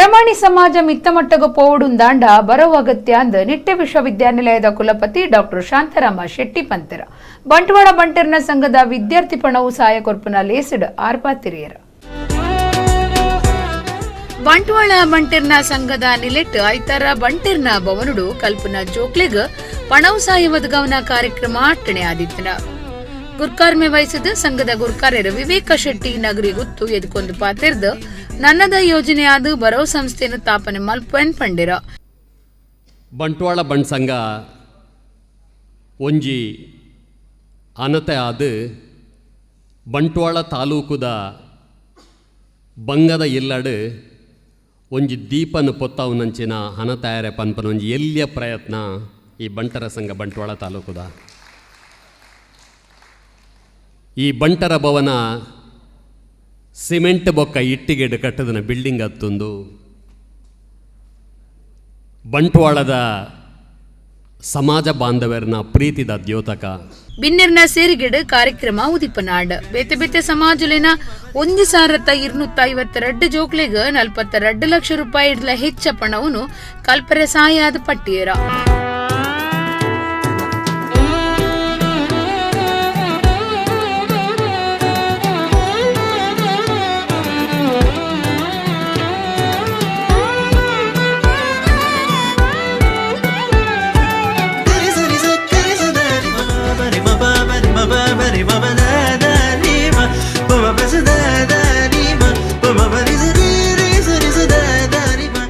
ನರಮಾಣಿ ಸಮಾಜ ಮಿತ್ತಮಟ್ಟಗ ಪೋವುಡುಂದಾಂಡ ಬರವು ಅಗತ್ಯ ಅಂದ್ ನಿಟ್ಟೆ ವಿಶ್ವವಿದ್ಯಾನಿಲಯದ ಕುಲಪತಿ ಡಾಕ್ಟರ್ ಶಾಂತರಾಮ ಶೆಟ್ಟಿ ಪಂತೆರ. ಬಂಟ್ವಾಳ ಬಂಟೆರ್ನ ಸಂಘದ ವಿದ್ಯಾರ್ಥಿ ಪಣವು ಸಹಾಯ ಕೊರ್ಪುನ ಲೇಸಿಡ್ ಆರ್ಪಾತಿರಿಯರ. ಬಂಟ್ವಾಳ ಬಂಟೆರ್ನ ಸಂಘದ ನಿಲೆಟ್ ಐತಾರ ಬಂಟೆರ್ನ ಭವನುಡು ಕಲ್ಪನ ಜೋಕ್ಲೆಗ್ ಪಣವು ಸಹಾಯ ಒದಗಾವನ ಕಾರ್ಯಕ್ರಮ ಅಟ್ಟಣೆ ಆದಿತ್ತನ. ಗುರ್ಕಾರ್ಮೆ ವಹಿಸಿದ ಸಂಘದ ಗುರ್ಕಾರ್ಯರು ವಿವೇಕ ಶೆಟ್ಟಿ ನಗರಿ ಗುತ್ತು ಎದ್ಕೊಂದು ಪಾತೆರ್ದು ನನ್ನದ ಯೋಜನೆಯಾದ ಬರೋ ಸಂಸ್ಥೆಯನ್ನು ತಾಪನೆ ಮಲ್ಪೆನ್ ಪಂಡಿರ. ಬಂಟ್ವಾಳ ಬಂಟ್ ಸಂಘ ಒಂಜಿ ಅನತೆ ಆದ ಬಂಟ್ವಾಳ ತಾಲೂಕುದ ಬಂಗದ ಇಲ್ಲಡು ಒಂಜಿ ದೀಪನು ಪೊತ್ತಾವುನಂಚಿನ ಹಣ ತಯಾರೆ ಪನ್ಪನ ಒಂಜಿ ಎಲ್ಲಿಯ ಪ್ರಯತ್ನ ಈ ಬಂಟರ ಸಂಘ ಬಂಟ್ವಾಳ ತಾಲೂಕುದ. ಈ ಬಂಟರ ಭವನ ಸಿಮೆಂಟ್ ಬೊಕ್ಕ ಇಟ್ಟಿಗೆಡು ಕಟ್ಟದನ ಬಿಲ್ಡಿಂಗ್ ಹತ್ತೊಂದು ಬಂಟ್ವಾಳದ ಸಮಾಜ ಬಾಂಧವರನ್ನ ಪ್ರೀತಿದ ದ್ಯೋತಕ. ಬಿನ್ನೆರ್ನ ಸೇರಿಗೆಡು ಕಾರ್ಯಕ್ರಮ ಉದಿಪನಾಡ್ ಬೇತೆ ಬೇತೆ ಸಮಾಜಲಿನ 1252 ಜೋಕ್ಲೆಗ್ 42 ಲಕ್ಷ ರೂಪಾಯಿ ಇಡ್ಲ ಹೆಚ್ಚ ಪಣವನ್ನು ಕಲ್ಪರೆ ಸಹಾಯ ಆದ ಪಟ್ಟಿಯರ.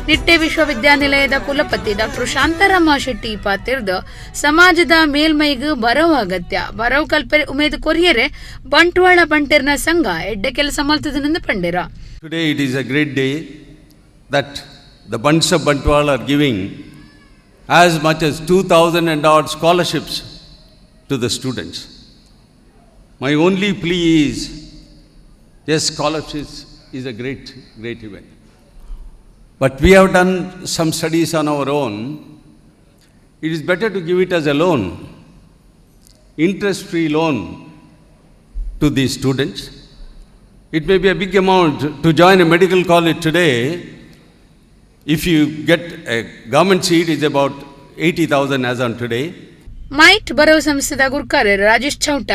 ನಿಟ್ಟೆ ವಿಶ್ವವಿದ್ಯಾನಿಲಯದ ಕುಲಪತಿ ಡಾಕ್ಟರ್ ಶಾಂತಾರಾಮ ಶೆಟ್ಟಿ ಪಾತಿರ್ದ ಸಮಾಜದ ಮೇಲ್ಮೈಗ್ ಬರವು ಅಗತ್ಯ, ಬರವು ಕಲ್ಪನೆ ಉಮೇದ್ ಕೊರಿಯರೆ ಬಂಟ್ವಾಳ ಬಂಟೆರ್ನ ಸಂಘ ಎಡ್ಡೆ ಕೆಲಸ ಮಲ್ತದನೆಂದು ಪಂಡಿರ. Today it is a great day that the Bunts of Bantwal are giving as much as 2,000 and odd scholarships to the students. My only plea is, yes, scholarships is a great, great event. But we have done some studies on our own. It is better to give it as a loan, interest-free loan to these students. It may be a big amount to join a medical college today. If you get a government seat, it's about 80,000 as on today. Mite ಬರವು ಸಂಸ್ಥೆದ ಗುರ್ಕಾರ್ಯರು ರಾಜೇಶ್ ಚೌಟ,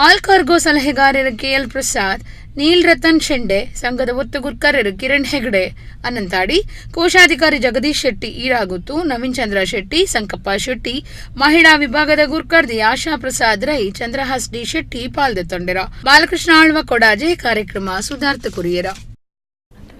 ಆಲ್ cargo ಸಲಹೆಗಾರರು KL Prasad, Neel Ratan ಶೆಂಡೆ, ಸಂಘದ ಒತ್ತು ಗುರ್ಕಾರ್ಯರು ಕಿರಣ್ ಹೆಗಡೆ ಅನಂತಾಡಿ, ಕೋಶಾಧಿಕಾರಿ ಜಗದೀಶ್ ಶೆಟ್ಟಿ ಈರಾಗುತ್ತು, ನವೀನ್ ಚಂದ್ರ ಶೆಟ್ಟಿ, ಸಂಕಪ್ಪ ಶೆಟ್ಟಿ, ಮಹಿಳಾ ವಿಭಾಗದ ಗುರ್ಕಾರ್ದಿ ಆಶಾ Prasad Rai, Chandrahas D Shetty ಪಾಲ್ದೆತ್ತೊಂಡೆರ. Balakrishna Alva Kodaje ಕಾರ್ಯಕ್ರಮ ಸುಧಾರ್ಥ ಕುರಿಯರ.